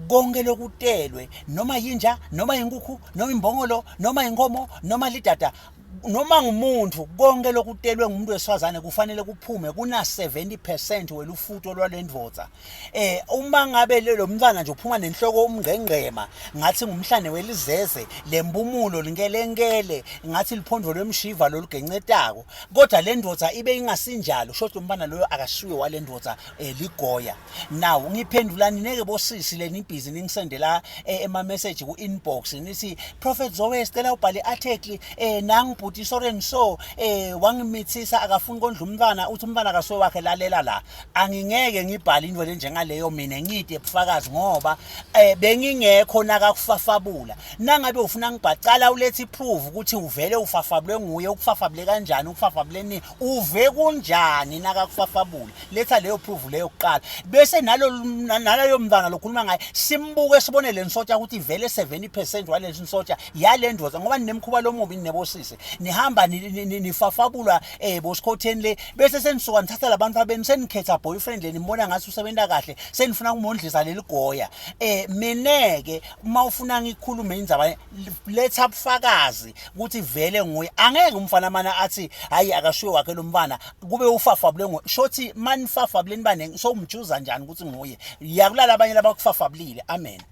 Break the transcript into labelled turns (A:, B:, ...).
A: Konke lokutelwe, noma yinja, noma yinkukhu, noma imbongolo, noma inkomo, noma lidada, noma ngumuntu, konke lokutelwe ngumuntu wesifazane kufanele kuphume kuna 70% welufuto lwalendvodza. Uma ngabe lo mntwana nje uphuma nenhloko umngqengqema ngathi ngumhlane welizeze, lempumulo linkelenkele ngathi liphondvo lwemshiva lolugencetako, kodwa le ndvodza ibe ingasinjalo, sho ukuthi umntwana loyo akasuye wale ndvodza, ligoya. Now ngiphendula nineke bosisi le nibhizi ningisendela ema message ku inbox nithi Prophet Zoe sicela ubhale article, nangibhuti so and so wangimithisa akafuni kondla umntwana, uthi umntwana akasuye wakhe. Lalela la, angingeke ngibhale into lenjengaleyo mina ngide ebufakazi ngoba bengingekho nakakufafabula. Nangabe ufuna ngibhacala ulethe iproof ukuthi uvele ufafabule nguye, ukufafabule kanjani, ukufafabule nini, uve kunjani nakakufafabula. Letha leyo proof leyo kuqala, bese nalo naloyo mntwana lokhuluma ngaye simbuke sibone le nsotsha ukuthi vele 70% walesi nsotsha yale ndoda, ngoba ninemkhuba lomubi ninebosisi, nihamba nifafabulwa bosikhotheni le, bese senisuka nithatha labantu abenu senikhetha boyfriend le nimbona ngathi usebenza kahle, senifuna kumondlisa leli goya. Mineke uma ufuna ngikhulume indzaba, letha ubufakazi ukuthi vele nguye. Angeke umfana mana athi hayi akashuye wakhe lo mfana kube ufafabule ngo shothi manifafabule nibaningi, so umjuza njani ukuthi nguye? Yakulala abanye labakufafabulile. Amen.